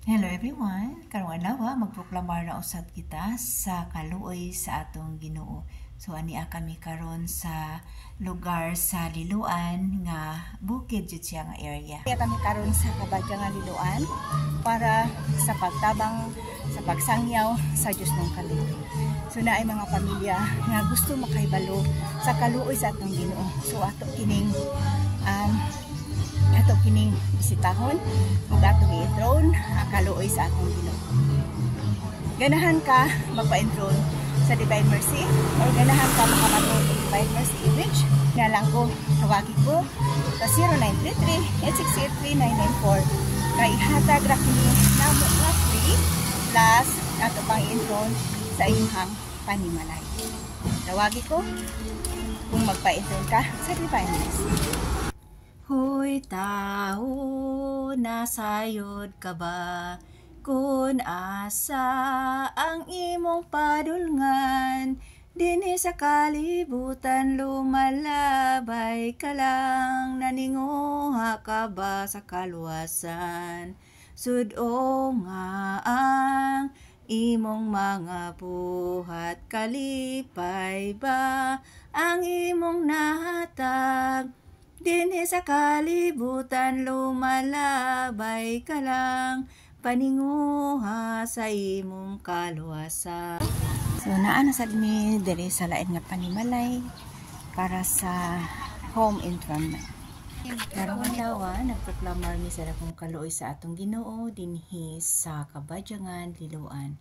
Hello everyone! Karong adlaw magproklamar na usab kita sa kaluoy sa atong Ginoo. So ania kami karon sa lugar sa Liloan nga bukid jud siya nga area. Kaya kami karon sa Kabadyangan, Liloan para sa pagtabang sa pagsangyaw sa Diyos ng kaluoy. So naay mga pamilya nga gusto makahibalo sa kaluoy sa atong Ginoo. So ato kining bisitahon ug ato i-enthrone ang kaluoy sa atong Ginoo. Ganahan ka magpa-enthrone sa Divine Mercy or ganahan ka makamatuod og Divine Mercy image na lang ko, tawagi ko sa 0933-868-3994 kay ihatag ra kini namo nga free, plus ato pang i-enthrone sa inyong panimalay. Tawagi ko kung magpa-enthrone ka sa Divine Mercy. Hoy tao, nasayod ka ba? Kung asa ang imong padulngan, dinhi sa kalibutan lumalabay ka lang, naninguha ka ba sa kaluwasan? Sud-o nga ang imong mga buhat, kalipay ba ang imong nahatag? Dinhi sa kalibutan lumalabay ka lang, paninguha sa imong kaluwasan. So naa na sad mi diri sa lain nga panimalay para sa home enthronement. Karong adlaw, nagproklamar mi sa dakong kaluoy sa atong Ginoo dinhi sa Kabadyangan, Liloan.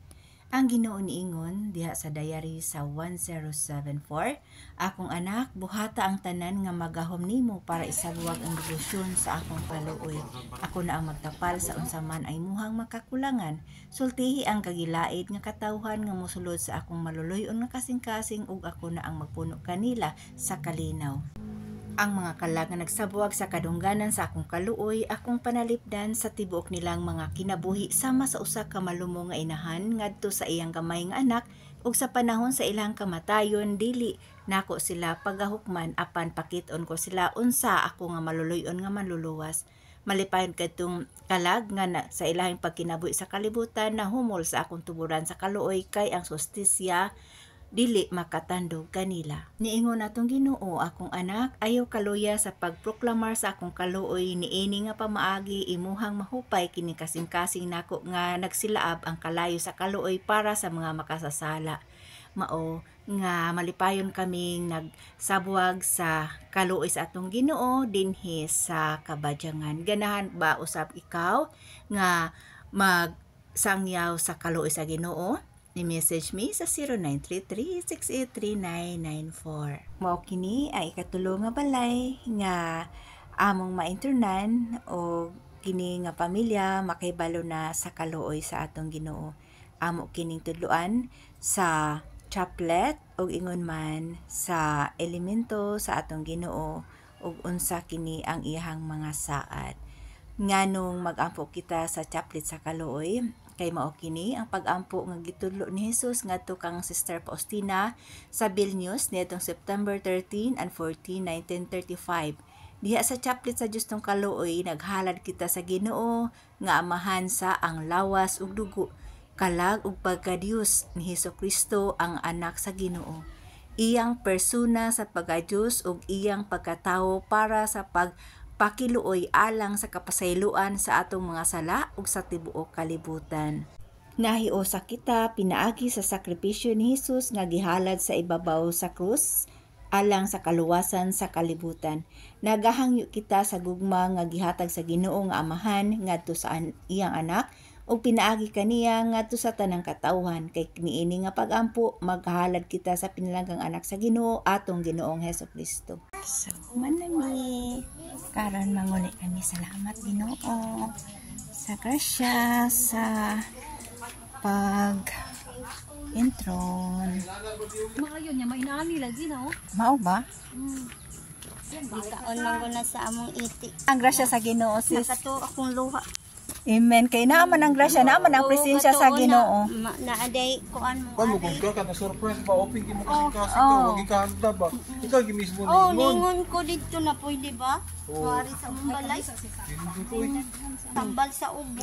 Ang Ginoo niingon diha sa diary sa 1074, "Akong anak, buhata ang tanan nga magahom nimo para isabwag ang debosyon sa akong kaluoy. Ako na ang magtapal sa unsa man ay imuhang makakulangan. Sultihi ang kagilait nga katawhan nga mosulod sa akong maluluy-on nga kasing-kasing ug ako na ang magpuno kanila sa kalinaw. Ang mga kalag nga nagsabwag sa kadungganan sa akong kaluoy, akong panalipdan sa tibuok nilang mga kinabuhi sama sa usa ka malumo nga inahan ngadto sa iyang gamay nga anak, ug sa panahon sa ilang kamatayon dili nako sila pagahukman, apan pakit-on ko sila unsa ako nga maluluy-on nga manluluwas. Malipayon kadtong kalag nga na, sa ilahing pagkinabuhi sa kalibutan, nahumol sa akong tuburan sa kaluoy, kay ang hustisya dili makatandog kanila." Niingon atong Ginoo, "Akong anak, ayaw kaluya sa pagproklamar sa akong kaluoy. Niini nga pamaagi imuhang mahupay kini kasing-kasing nako nga nagsilaab ang kalayo sa kaluoy para sa mga makasasala." Mao nga malipayon kaming nagsabuag sa kaluoy sa atong Ginoo dinhi sa Kabadyangan. Ganahan ba usab ikaw nga magsangyaw sa kaluoy sa Ginoo? I-message me sa 0933-683-994. Mao kini ay ikatulo nga balay nga among ma-enthronan o kini nga pamilya makahibalo na sa kaluoy sa atong Ginoo. Amo kining tudloan sa chaplet ug ingon man sa elemento sa atong Ginoo ug unsa kini ang iyahang mga saad. Nganong magampo kita sa chaplet sa kaluoy? Kay mao kini ang pag-ampo nga gitudlo ni Jesus ngadto kang Sister Faustina sa Vilnius niadtong September 13 and 14, 1935. Diha sa chaplet sa Dios ng kaluoy, naghalad kita sa Ginoo nga Amahan sa ang lawas ug dugo, kalag ug pagka-Dios ni Hesus Kristo, ang anak sa Ginoo. Iyang persona sa pagka-Dios ug iyang pagkatawo para sa pagpakiluoy alang sa kapasayloan sa atong mga sala ug sa tibuok kalibutan. Nahiusa kita pinaagi sa sakripisyo ni Hesus nga gihalad sa ibabaw sa krus alang sa kaluwasan sa kalibutan. Nagahangyo kita sa gugma nga gihatag sa Ginoo nga Amahan ngadto sa iyang anak ug pinaagi kaniya ngadto sa tanang katawhan, kay niini nga pagampo maghalad kita sa pinalanggang anak sa Ginoo, atong Ginoong Hesus Kristo. So, human na mi. Karon manguli kami. Salamat, Ginoo, sa grasya sa pag enthrone. Maayo niya, mainani lagi na oh. Mao ba? Gikaon man ko na sa among iti. Ang grasya sa Ginoo, sis. Nakato akong luha. Amen. Kay naa man ang grasya, naa man ang presensya sa Ginoo. Naaday kuan mo. Kuan mo kung ka na surprise ba open kimo kasing-kasing ka, wag ka handa ba. Ikaw gi mismo Oh, ningon. ningon ko dito na pwede ba? Mari sa mong balay. Tambal sa ubo.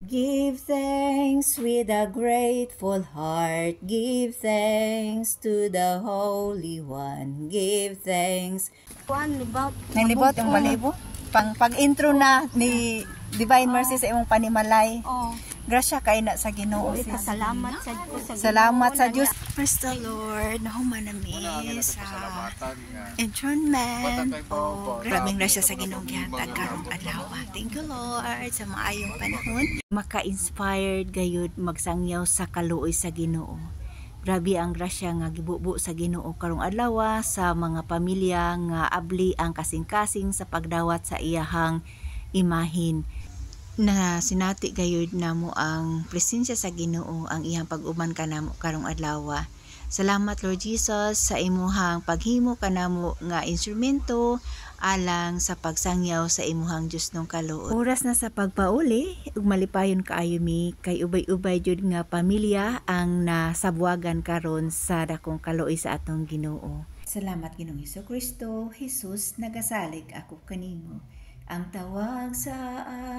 Give thanks with a grateful heart. Give thanks to the Holy One. Give thanks. Kuan libot. Nanglibot yung balibo. Pang pag-intro na ni Divine Mercy sa imong panimalay. Oh, Grasya kay na sa Ginoo, sis. Salamat sa ko sa Salamat sa Ginoo. Diyos. Praise the Lord. Nahuman na mi sa Pasalamatan nga. enthronement. Bata kay Oh, Papa, grabing grasya sa sa mga Ginoo problema gihatag nga karong naabot na adlaw. Thank you, Lord, sa maayong panahon. Maka-inspired gayud magsangyaw sa kaluoy sa Ginoo. Grabe ang grasya nga gibubo sa Ginoo karong adlaw sa mga pamilya nga abli ang kasing-kasing sa pagdawat sa iyahang imahin na sinati gayud namo ang presensya sa Ginoo, ang iyang pag-uban kanamo karong adlaw. Salamat, Lord Jesus, sa imuhang paghimo kanamo nga instrumento alang sa pagsangyaw sa imuhang Dios nung kaluoy. Oras na sa pagpauli ug malipayon kaayo mi kay ubay-ubay jud nga pamilya ang nasabwagan karon sa dakong kaluoy sa atong Ginoo. Salamat, Ginoong Kristo, Jesus, nagasalig ako kanimo. Ang tawag sa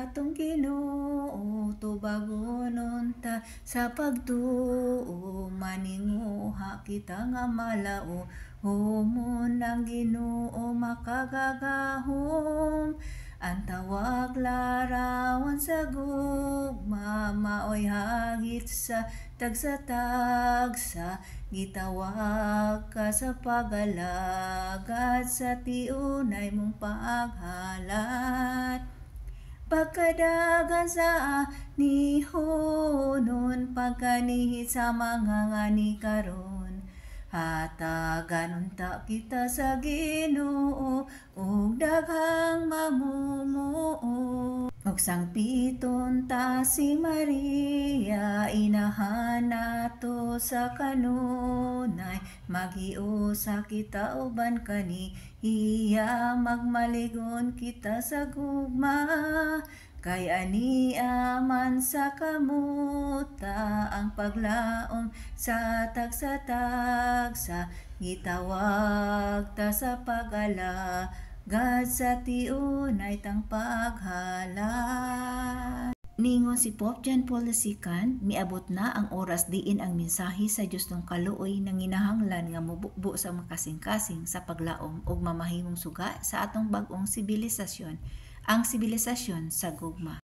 atong Ginoo, tubagon unta sa pagtuo, maninguha kita nga malao, humon ang Ginoo makagagahom. Ang tawag larawan sa gugma, maoy hagit sa tagsa-tagsa, gitawag ka sa pagalagad sa tiunay mong paghalat. Pagkadagan sa nihonon, pagkanihit sa mga ngani karon. Hatagan unta kita sa Ginoo ug daghang mamumuo. Ug sangpiton ta si Maria, inahan nato sa kanunay, maghiusa kita uban kani iya, magmaligon kita sa gugma. Kay ania man sa kamuta ang paglaom sa tagsa-tagsa, gitawag ta sa pag-alagad sa tiunay tang paghalat. Ningon si Pope John Paul II, miabot na ang oras diin ang mensahe sa Dios ng kaluoy nanginahanglan nga mobukbo sa makasing-kasing sa paglaom ug mamahimong suga sa atong bag-ong sibilisasyon, ang sibilisasyon sa gugma.